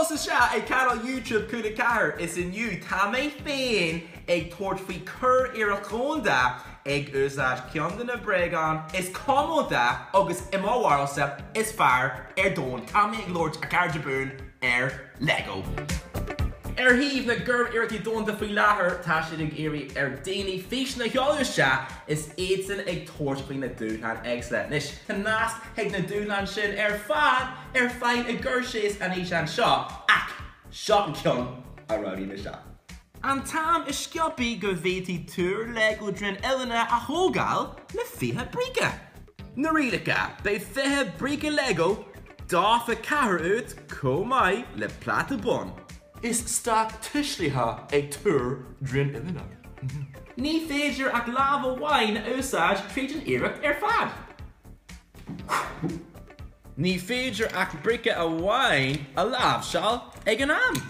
Fós isteach ag cainéal YouTube Cúla 4 is inniu tá mé féin ag tabhairt faoi curiarracht dhomhanda ag úsáid ceann de na bréagáin is comónta agus i mo bharúilsa is fearr ar domhan. Tá mé ag labhairt a chairde buan ar Lego. Ar shuíomh na gCuriarrachtaí Domhanda faoi láthair tá siad ag iarraidh ar daoine físeanna a sheoladh isteach is iadsan ag tabhairt faoi na dúshláin éagsúla. Anois tá nasc chuig na dúshláin sin ar fad ar fáil i gcur síos an fhíseáin seo ach seo an ceann a roghnaigh mise. An t-am is sciobtha go bhféadfaí túr Lego Droim Uillinne a thógáil le 20 bríce. Na rialacha, beidh 20 bríce Lego 24 uait chomh maith le pláta bonn. Is stát tuislithe é Túr Droim Uillinne. Ní féidir ach lámh amháin a úsáid tríd an iarracht ar fad. Ní féidir ach bríce amháin a láimhseáil ag an am.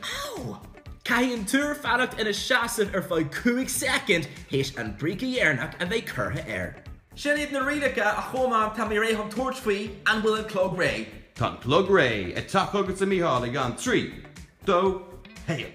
Au! Caithfidh an túr fanacht ina seasamh ar feadh 5 soicind théis an bríce dheireanach a bheith curtha air. Sin iad na rialacha, a Chomáin, tá mé réidh chun tabhairt faoi, an bhfuil an clog réidh? Tá an clog réidh, ag teacht chugatsa a Mhícheáil i gceann 3, 2, 1.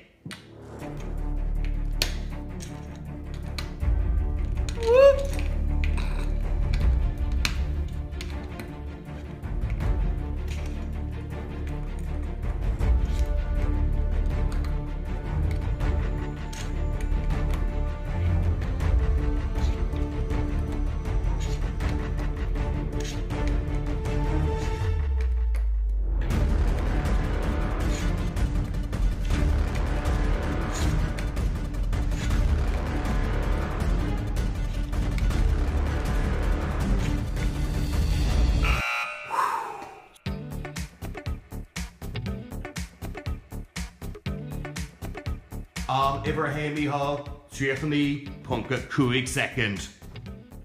Am uimhir a haon Mícheál, 39.5 soicind.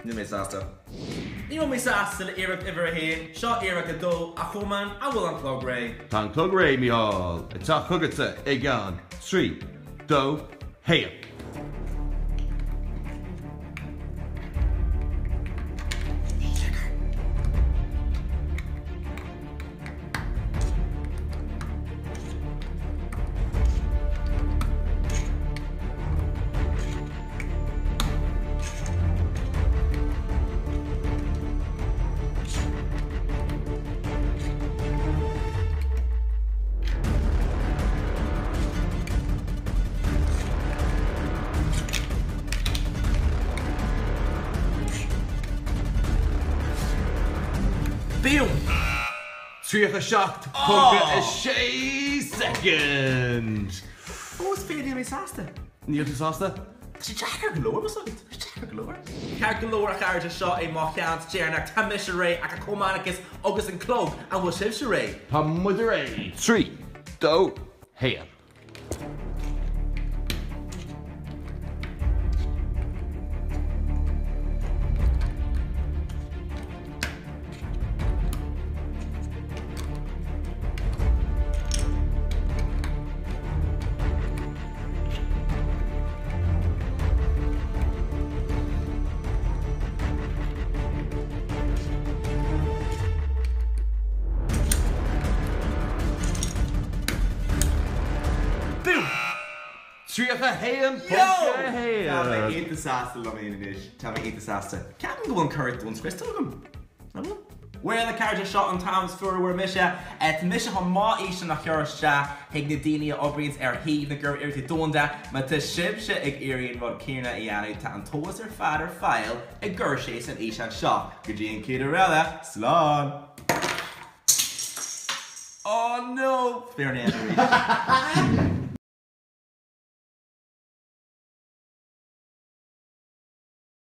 Níl mé sásta. Ní raibh mé sásta le iarracht uimhir a haon, seo iarracht a dó, a Chomáin, an bhfuil an clog réidh? Tá an clog réidh, Mícheál, ag teacht chugatsa i gceann 3, 2, 1. Boom! 37.6 soicind! Fós féin níl mé sásta. Níl tú sásta? Tá sé deacair go leor, meas agat. Tá sé deacair go leor. Ceart go leor a chairde, seo é mo sheans deireanach. Tá mise réidh ach a Chomáinicus agus an clog, an bhfuil sibhse réidh? Tá muid réidh! 3, 2, 1. Boom! 31.1! Tá mé iontach sásta liom féin anois. Tá mé iontach sásta. Ceapaim go bhfuil an curiarracht domhanda scriosta agam. An bhfuil? Bhuel, a chairde, seo an t-am is fuaire a bhfuair mise. Tá mise chun mo fhíseán a chur isteach chuig na daoine a oibríonns ar shuíomh na gCuriarrachtaí Domhanda. Má tá sibhse ag iarraidh an rud céanna a dhéanamh, tá an t-eolas ar fad ar fáil i gcur síos an fhíseáin seo. Go dtí an chéad uair eile, slán! Oh no! Foireann arís.